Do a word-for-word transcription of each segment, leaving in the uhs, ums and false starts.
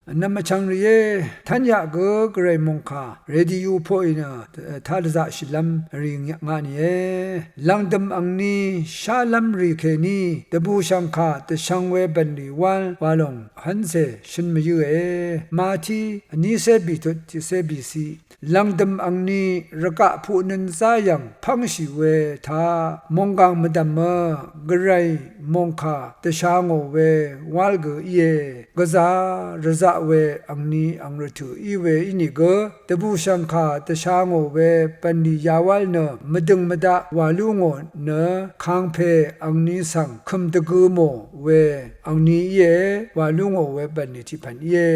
Vnvm vchvng rìé, tv́n yaq gø gvray mòngkà radio poqì nø, taq dvzaqshìlv́m rì ngà nìe. Lv̀ngdø̀m angni shálv́m rì kèní, dvbùshv̀ngkà dvshvng we bv̀nlì wál wa lòng, hv́ncè shøn mvyǿe. Mati vnícé bìtut tiqcé bìciq. Lv̀ngdø̀m angni rvgaq puqnøn záyv̀ng pv́ngshì we taq, mònggàng mvdv̀mø, gvray mòngkà dvsha ngò we wál gø íe. Gvzà rvzaq we angni ang rvtø̀ í we ínìgø, dvbùshv̀ngkà dvsha ngò we bv̀nlì yawál nø, mvdø̀ng mvdaq wà lú ngò nø, kàngpè angni svng kø̀m dvgø mò we angni íe, wà lú ngò we bv̀nlì tiqpv̀n íe.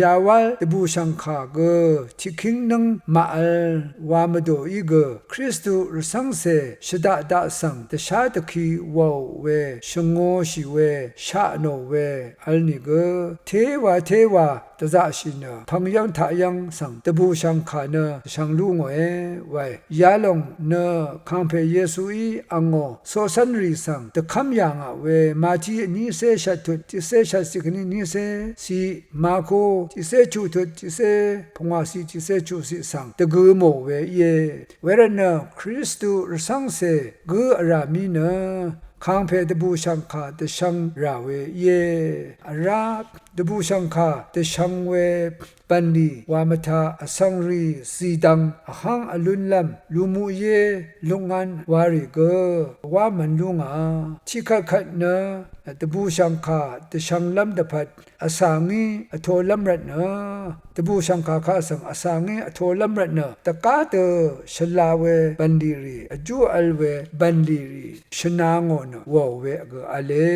Yawál dvbùshv̀ngkà gø tiqkíng nǿng màvl wa mvdòí gø, Kristu rvcv́ngcè shvdaq daq svng dvshá dvki wàò we, shvngōshì we, sha nò we vl nìgø, téwa téwa dvzaqshì nø, pvng yv́ng taq yv́ng svng dvbùshv̀ngkà nø dvshvng lú ngòe wae. Yalòng nø kàngpè Yesuí angò coqcv́nrì svng dvkv́m yà ngà we, Mati vnícé shvttut tiqcé shvtciq kèní vnícé ciq, Marko tiqcé chuqtut tiqcé pungwàciq tiqcé chuqciq svng dvgø mò we íe. Wervtnø Kristu rvcv́ngcè gǿ vrà mí nø, kàngpè dvbùshv̀ngkà dvshvng rà we íe. Vrá dvbùshv̀ngkà dvshvng we bv̀nlì wa mvtaq, vsvngrì zìdvng vháng vlúnlv́m, lùmuqyé lukngán warì gø wá mvn lú ngà. Tiqkvtkvt nø dvbùshv̀ngkà dvshvnglv́m dvpvt, vsa ngí vtolv́m rvtnø, dvbùshv̀ngkà kaq svng vsa ngí vtolv́m rvtnø, dvgá dø shvla we bv̀nlì rì, vjú vl we bv̀nlì rì shvna ngò nø wàò we gø v̄le.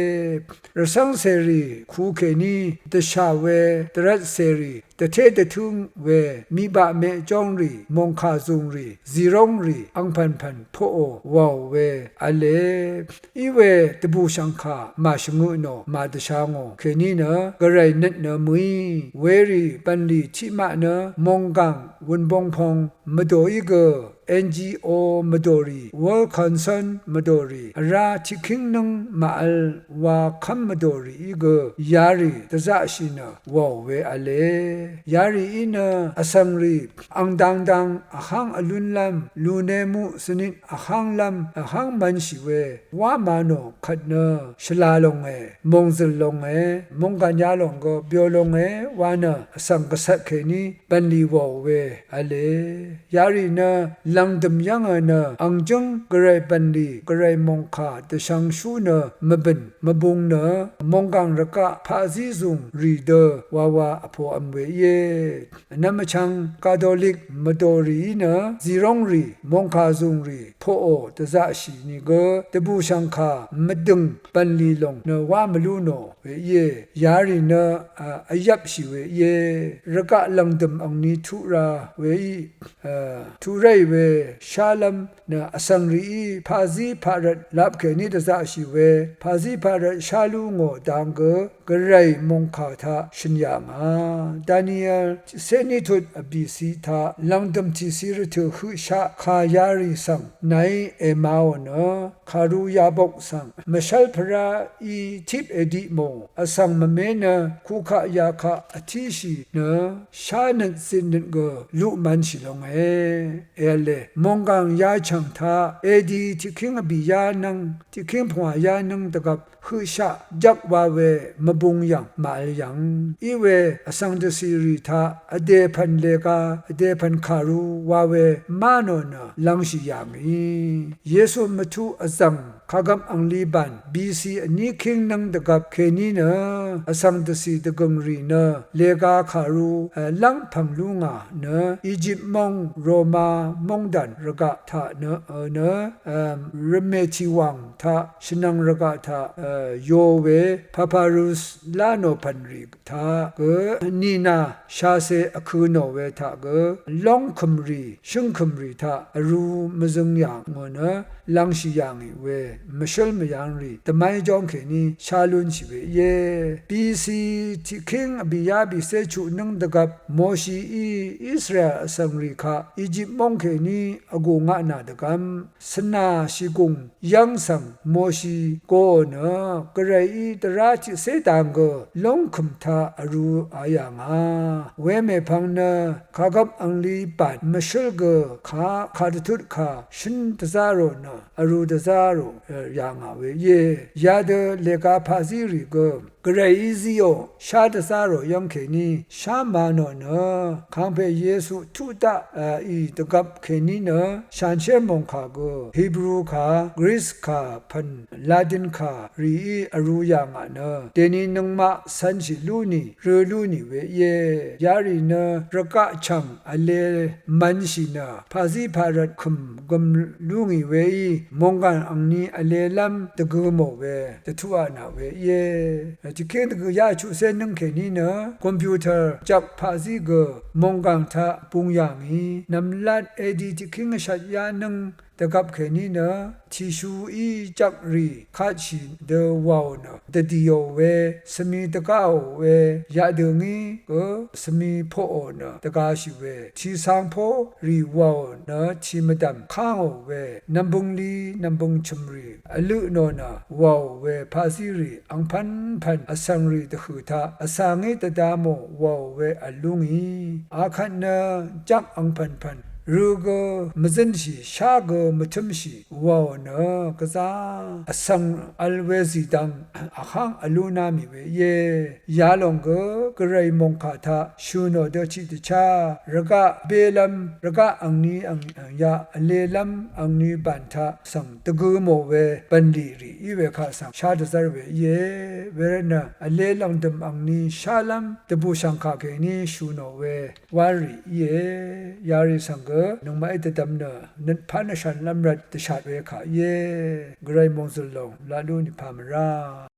Rvcv́ngcèrì ku kèní dvshà we, dvrvtcèrì dvté dvtǿng we, mibaq meq jóng rì, mòngkà zùng rì, zìróng rì, angpv̀npv̀n poqò wàò we v̄le. Í we dvbùshv̀ngkà màshvngø nò, màdvsha ngò kèní nø, gvray nøt nø mø̀í. Werì bv̀nlì tiqmaq nø, mònggàng wùnbongpong mvdòí gø, N G O mvdòrì, World Concern mvdòrì, vrá tiqkíng nǿng màvl wa kv́m mvdòrìí gø, yarì dvzaqshì nø wàò we v̄le. Yarìí nø vsvngrì ang dangdang vháng vlúnlv́m, lùne muq svnit vhánglv́m vháng mv̄nshì we wá ma nò kvt nø, shvla longe, mòngzø̀l longe, mònggàn yalòng gø byo longe wa nø, vsvng gvcvt kèní bv̀nlì wàò we v̄le. Yarì nø lv̀ngdø̀m yv́ngø nø, ang jǿng gvray bv̀nlì, gvray mòngkà dvshvngshú nø, mvbø̀n mvbung nø, mònggàng rvgaq paqzí zùng rì dø wawa vpov̄m we íe. Vnvm vchvng Katolik mvdòrìí nø, zìróng rì, mòngkà zùng rì poqò dvzaqshì nìgø, dvbùshv̀ngkà mvdø̀ng bv̀nlì lòng nø wá mvlú nò we íe. Yarì nø, a, vyvpshì we íe. Rvgaq lv̀ngdø̀m angni tuq ra weí, a, tuq ráì we shálv́m nø, vsvngrìí paqzí paqrvt lap kèní dvzaqshì we, paqzí paqrvt shá lú ngò dang gø, gvray mòngkà taq shø̀n yà ngà. Daniel tiqcé ní tut vbìciq taq, lv̀ngdø̀m tìci rvtø̀ høqshaq kà yarì svng nàí èmaò nø, kàru yabok svng mvshv́l pvráí tip èdiq mò, vsvng mvmé nø kukaq yakaq vtíshì nø, shánøt zitnøt gø luq mv̄nshì longe, èv̄le. Mònggàng yachv̀ng taq, A D tiqkíng vbì yá nv́ng, tiqkíng pungwà yá nv́ng dvgvp, høqshaq jvk wa we mvbung yv̀ng màvl yv̀ng. Í we vsvng dvcìrì taq, vdè pv̀n lèga, vdè pv̀n kàru wa we má nò nø lv̄ngshì yà ngì. Yesu mvtuq vzv̀ng kàgvp angli bàn B C vní kíng nv́ng dvgvp kèní nø, vsvng dvcì dvgø̀ng rì nø, lèga kàru, e, lv́ng pv̀ng lú ngà nø, Egypt móng, Roma móngdàn rvgaq taq nø, e, nø, e, rvmè tìwàng taq, shvnvng rvgaq taq, e, yo we, papyrus lá nò pv̀n rì taq gø, nìnà shace vkø̄ nò we taq gø, lóngkø̀m rì, shǿngkø̀m rì taq, vrū mvzøng yà ngò nø, lv̄ngshì yà ngì we, mvshǿl mvyv̄ng rì, dvmá jóng kèní, shá lúnshì we íe. B C tiqkíng vbìyá bìcé chuq nǿng dvgvp, Moshií, Israel vsvng rì kaq, Egypt móng kèní, vgù ngaq nà dvgvm, svnà shìgùng yv́ng svng Moshi goò nø Gvrayí dvrá tiqcé dang gø lóngkø̀m taq vrū a yà ngà. Wemèpvng nø kàgvp angli bàn mvshǿl gø kà, kàdvtut kà shǿn dvzá rò nø vrū dvzá rò yà ngà we íe. Yadø lèga paqzí rì gø Gvrayí zíò shá dvzá rò yv́ng kèní shá mànò nø kàngpè Yesu tuq daqì dvgvp kèní nø shanshér mòngkà gø Hebru kà, Gris kà pv̀n, Latin kà rìí vrū yà ngà nø dèni nøngmaq cv̄nshì lú nì, rø̄ lú nì we íe. Yarì nø rvgaq chv̀ng vle mv̄nshì nø paqzí paqrvt kø̀m gøm lú ngì weí mònggàng angni vlelv́m dvgø mò we dvtuqà nà we íe. Tiqkíng dvgø yá chuqcé nǿng kèní nø computer jvk paqzí gø mònggàng taq bung yà ngì nv̀mlat edi tiqkíng vshvt yá nǿng dvgvp kèní nø tìshuí jvkrì katshì dø wàò nø dvdìò we, svmi dvgáò we, yadø ngí gø svmi poqò nø dvgashì we, tìsangpó rì wàò nø tìmvdv̀m kángò we, nv̀mbøngli nv̀mbøng chø̀mrì vløtnò nø wàò we, paqzírì angpv̄npv̀n vsvngrì dvhø̀ taq vsvngí dvda mò wàò we v̀l lú ngì. Akvt nø jvk angpv̀npv̀n rø̄ gø mvzǿnshì, shá gø mvtǿmshì wàò nø gvzá vsvng vl we zìdvng vháng vlúná mì we íe. Yalòng gø Gvray mòngkà taq shø̀ nò dø tiqdvchá rvgaq belv́m, rvgaq angni angyaq vlelv́m angni bàn taq svng dvgø mò we bv̀nlì rì í we kaq svng shá dvzv́r we íe. Wervtnø vle lv̀ngdø̀m angni shálv́m dvbùshv̀ngkà kèní shø̀ nò we wárì íe. Yarì svng gø nøngmaqí dvdvm nø nøt pán vshv̀nlv́m rvt dvshat we kà íe. Gvray mòngzø̀l lòng laq lú nìpà mvrá.